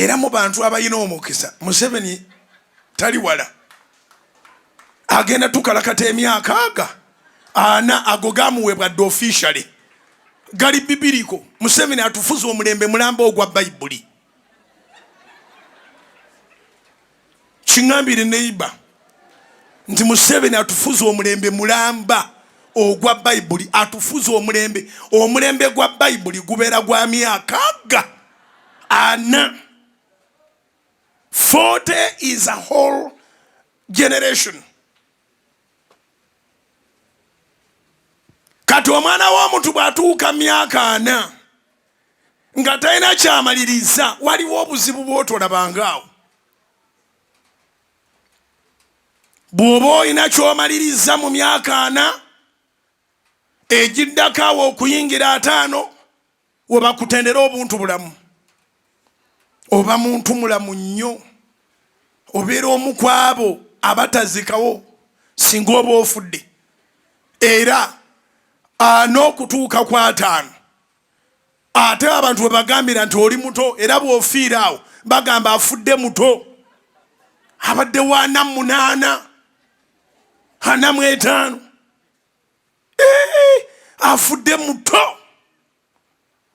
Era mu bantu abalina omukisa, Museveni tali wala, agenda tukalakata emyaka aga 40 ago gamuweebwa dde officially, gali bibiriko. Museveni atufuza omulembe mulamba ogwa Bayibuli. Kiŋambire neiba nti Museveni atufuza omulembe mulamba ogwa Bayibuli, atufuza omulembe gwa Bayibuli gubeera gwa myaka ga 40. 40 is a whole generation. Kati omwana w'omuntu bw'atuuka myaka 40 nga talina kyamaliriza, waliwo obuzibu bw'otolabangaawo. Bw'oba olina ky'omaliriza mu myaka 40 egiddako awo okuyingira 50, we bakutendera obuntu bulamu, oba muntu mulamu nnyo, obeera omu ku abo abatazikawo singa oba ofudde. Era n'okutuuka ku 50, ate abantu bwe bagambira nti oli muto, era bw'ofiira awo bagamba afudde muto, abadde wa 48, 45, afudde muto,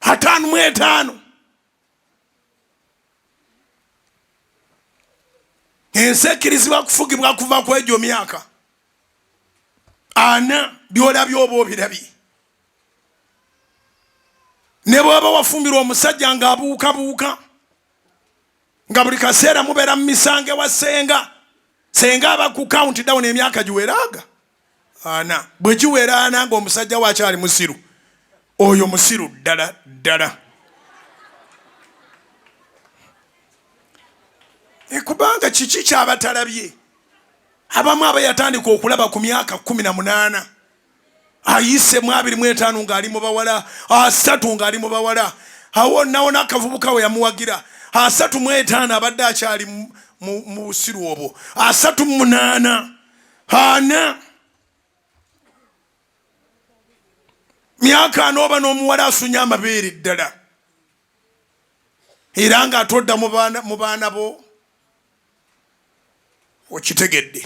55. Ensi ekkirizibwa kufugibwa kuva ku egyo myaka 40. Byolabye oba obirabye. Ne bw'oba wafumbirwa omusajja ng'abuukabuuka, nga buli kaseera mubeera mu misango ewa ssenga, senga aba ku count down emyaka giweraaga 40. Bwe giwera 40 ng'omusajja we akyali musiru, oyo musiru ddala ddala. Kubanga kiki kyabatalabye? Abamu aba yatandika okulaba ku myaka 18, ayise mu 25 ng'ali mu bawala, 30 ng'ali mu bawala, awo nawona akavubuka we yamuwagira. 35 abadde akyali mu busiru obwo. 38, 40, myaka 40 oba n'omuwala asunya amabeere ddala, era ng'atodda mu baana bo. Okitegedde?